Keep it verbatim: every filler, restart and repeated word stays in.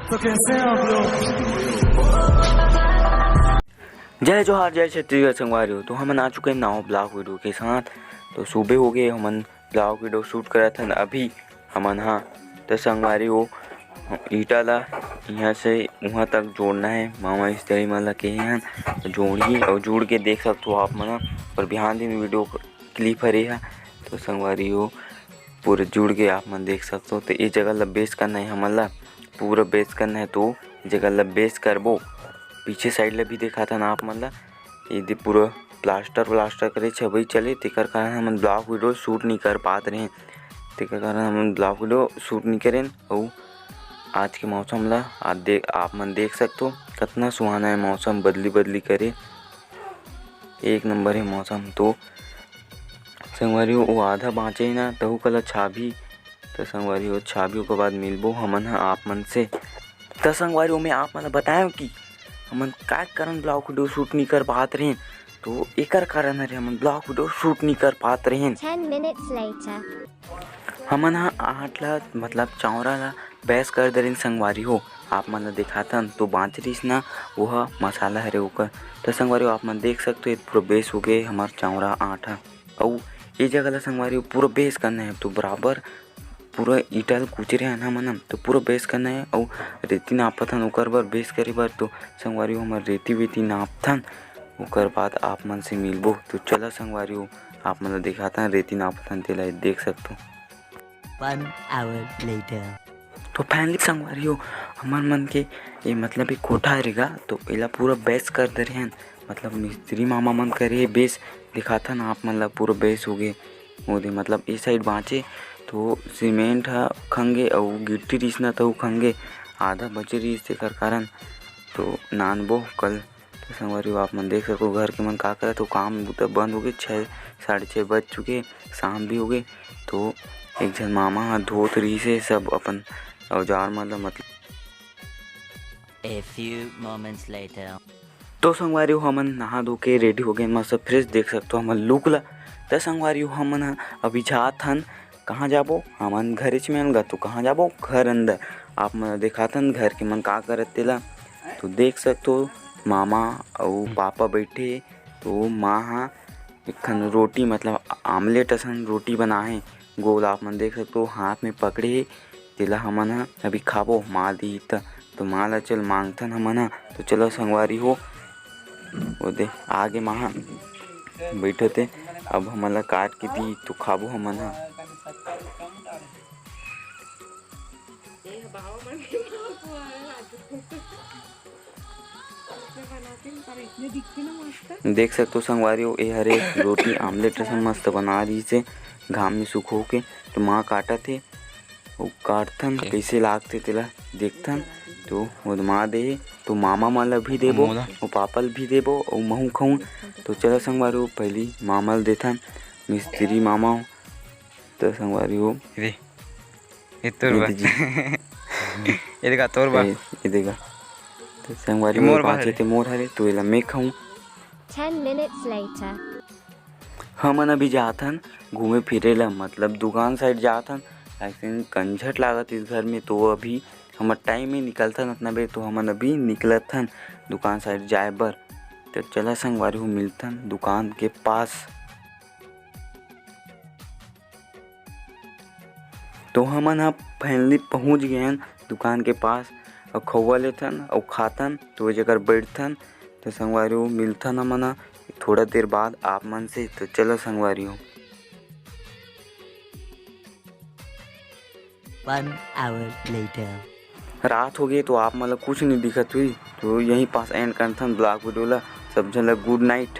तो कैसे हैं आप लोग? जय जोहार, जय छत्तीसगढ़ संगवारी हो। तो हमन आ चुके हैं नवा vlog video के साथ। तो सुबह हो गए, हमन vlog video shoot करत हन अभी हमन हा। तो संगवारी हो, ईटा ला इहाँ से उहाँ तक जोड़ना है। मामा मिस्त्री मन ला कहे हन, जोड़ही और जुड़ के देख सकथो आप मन ह। और बिहान दिन video clip हरे हा। तो संगवारी हो, पूरा जुड़ के आप मन देख सकथो। तो ये जगह ला बेस करना है हमन ला, पूरा बेस करना है। तो ये जगह ला बेस करबो। पीछे side ला भी दिखाथन आप मन ला, ये दे पूरा plaster व्लास्टर करे, छबई चले, तेकर कारण हमन vlog video shoot नहीं कर पात रहे, तेकर कारण हमन vlog video shoot नहीं करेन। अउ आज के मौसम ला आज दे-, आप मन देख सकथो, कतना सुहाना है मौसम, बदली बदली करे, एक नंबर है मौसम। तो संगवारी हो, वो आधा बाँचे हे ना, तहू कला छाबी। तो संगवारी हो, छाबी ओकर बाद मिलबो हमन ह आप मन से। तो संगवारी हो, मैं आप मन ल बताएंव कि हमन का कारण vlog video shoot नहीं कर पात रहेन। तो एकर कारण हरे हमन vlog video shoot नहीं कर पात रहेन। Ten minutes later. हमन ह आठ ला, मतलब चौरा ला बैस कर दे रहेन संगवारी हो। आप मन ल दिखाथन तो बाँच रहीस ना, वो ह मसाला हरे ओकर। तो संगवारी हो, आप मन देख सकथो, ये पूरा बेस हो गए हमर चौरा आठ ह। अउ ये जगह ला संगवारी हो पूरा बेस करना है, तो बराबर पूरा ईटा ल कुचरे हन हमन ह, तो पूरा बेस करना है। अउ रेती नापत हन ओकर बर, बेस करे बर। तो संगवारी हो, हमर रेती वेती नापथन, ओकर बाद आप मन से मिलबो। तो चला संगवारी हो, आप मन ल दिखाथन रेती नापथन, तेला देख सकथो। One hour later. तो finally संगवारी हो, हमर मन के ये मतलब एक कोठा हरे गा, तो एला पूरा बेस कर दे रहे हन, मतलब मिस्त्री मामा मन करे हे बेस। दिखाथन आप मन ला, पूरा बेस हो गे। ओदे मतलब ए side बाँचे तो सीमेंट ह खंगे अउ गिट्टी रिसना तहू खंगे, आधा बचे रहिस तेकर कारण। तो नानबो कल। तो संगवारी हो, आप मन देख सको, घर के मन का करत हो, काम बुता बंद हो गए, छः, साढ़े छः बज चुके, शाम भी हो गए। तो एक झन मामा ह धोत रहिस हे सब अपन औजार मन ल, मतलब। A few moments later. तो संगवारी हो, हमन नहा धो के ready हो गए, मस्त fresh, देख सकथो हमर look ला। तो संगवारी हो, हमन ह अभी जात हन, कहाँ जाबो? हमन घरेच में हन गा, तो कहाँ जाबो? घर अंदर। आप मन ल देखाथन घर के मन का करत तेला। तो देख सकथो, मामा अउ पापा बैठे, तो माँ ह एक ठन रोटी, मतलब omelette असन रोटी बनाए, गोल आप मन देख सकथो, हाथ में पकड़े हे। तेला हमन ह अभी खाबो, माँ दिही त। तो माँ ला चल मांगथन हमन ह। तो चलो संगवारी हो, ओदे आगे माँ ह बैठत हे, अब हमन ला काट के दिही तो खाबो हमन ह। देख सकथो संगवारी हो, ए हरे रोटी omelette असन मस्त बना रहिस हे, घाम में सुखो के। तो माँ काटत हे, अउ काटथन, okay। कइसे लागथे तेला देखथन। तो ओदमा दे हे, तो मामा मन ल भी देबो, मोला। अउ पापा ल भी देबो, अउ महू खाऊं। तो चलो संगवारी हो, पहली मामा ल देथन, मिस्त्री मामा हो। तो संगवारी हो, ये दे, ये तोर ये बा। दे जी। ये देखा, तोर बा। ये, ये देखा। तो संगवारी ये हो, मोर बा पाछे हरे। ते मोर हरे, तो एला मैं खाऊं। Ten minutes later. हमन अभी जात हन घूमे फिरे ला, मतलब दुकान side जात हन। ऐसे कंझट लागत इस घर में, तो अभी हमर time ही निकलथन अतना बेर, तो हमन अभी निकलत हन दुकान side जाए बर। तो चला संगवारी हो, मिलथन दुकान के पास। तो हमन ह finally पहुंच गए हन दुकान के पास। अउ खउवा लेथन अउ खाथन, तो ओ जगह बैठथन। तो संगवारी हो, मिलथन हमन ह थोड़ा देर बाद आप मन से। तो चलो संगवारी हो। One hour later. रात हो गए तो आप मन ल कुछ नहीं दिखत हुई, तो यहीं पास end करथन vlog video ला। सब झन ल good night।